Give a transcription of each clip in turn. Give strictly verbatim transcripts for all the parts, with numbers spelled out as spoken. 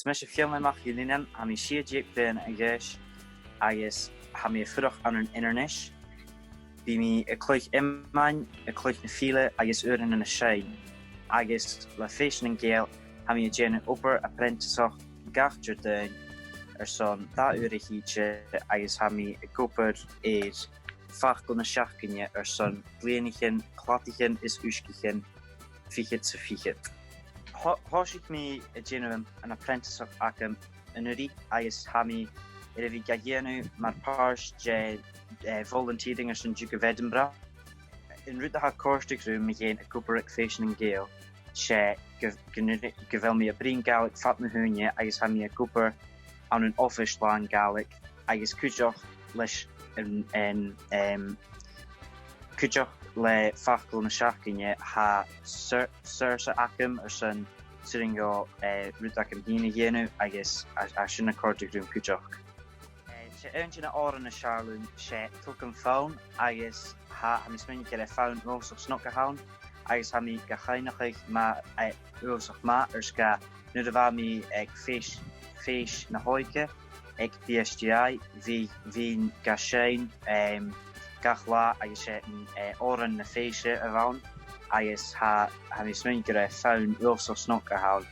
mise Fionnlagh MacIllEathain, tha mi sia-deug bliadhna a dh'aois agus tha mi a' fuireach ann an Inbhir Nis. Bidh mi a' cluich iomain, a' cluich na fìdhle agus uaireannan a' seinn. Agus le Fèisean nan Gàidheal, tha mi a' dèanamh obair apprenticeach gach Diardaoin airson dà uair a thìde agus tha mi ag obair air facal na seachdain airson bliadhnaichean, cladaichean is uisgeachan fichead 's a fichead. Tho-, thòisich mi a' dèanamh an, an apprenticeach agam an-uiridh agus tha mi air a bhith ga dhèanamh mar phàirt de, eh, volunteering airson Duke of Edinburgh. An rud a tha a' còrdadh rium mu dheidhinn ag obair aig Fèisean nan Gàidheal, 's e gu, gu, gu bheil mi a' bruidhinn Gàidhlig fad na h-ùine agus tha mi ag obair ann an oifis làn Ghàidhlig agus cuideachd leis an, an, em, cuideachd le facal na seachdain, tha sear-, searsa agam airson 's urrainn dhomh, eh, rud agam fhìn a dhèanamh agus a, a sin a' còrdadh rium cuideachd. Eh, 's e aon de na h-òrain as fheàrr leam, 's e Tog am Fonn, agus tha, tha mi a' smaoineachadh gur e fonn uabhasach snog a th' ann, agus tha mi ga chuimhneachadh mar, eh, uabhasach math air sgàth nuair a bha mi aig fèis, fèis na h-òige aig B S G I, bha, bha mi ga seinn, em, gach latha agus 's e, eh, òran na fèise a bh' ann, agus tha, tha mi a' smaoineachadh gur e fonn uabhasach snog a th' ann.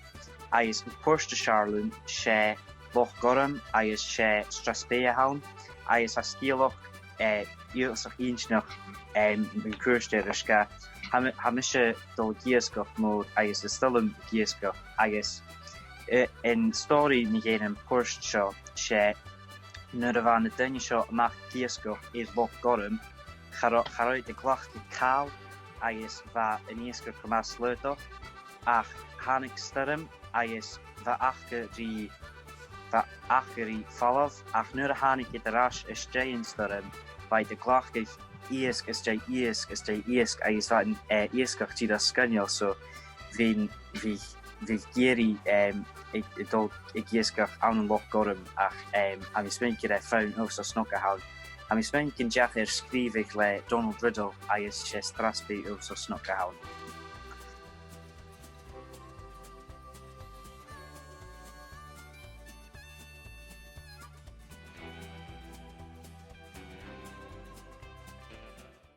Agus am puirt as fheàrr leam, 's e Loch Gorm agus 's e Strathspey a th' ann, agus tha sgeulachd, eh, uabhasach inntinneach, em, mun cuairt air, air sgàth tha mi, tha mise a' dol ag iasgach mòr agus is toil leam ag iasgach agus, eh, an stòiridh mu dheidhinn am puirt seo, 's e nuair a bha na daoine seo a-mach ag iasgach air Loch Gorm, cha ro-, cha robh iad a' glacadh càil agus bha an iasgach gu math slaodach, ach thàinig stoirm agus bha aca ri, bha aca ri falbh, ach nuair a thàinig iad air ais às dèidh an stoirm, bha iad a' glacadh iasg às dèidh iasg às dèidh iasg agus bha an, eh, iasgach dìreach sgoinneil, so bha, bha, bha iad ag iarraidh, em, ag, a' dol ag iasgach ann an Loch Gorm, ach, em, tha mi a' smaoineachadh gur e fonn uabhasach snog a th' ann. Tha mi a' smaoineachadh gun deach e air sgrìobhadh le Donald Riddell agus 's e Strathspey uabhasach snog a th' ann.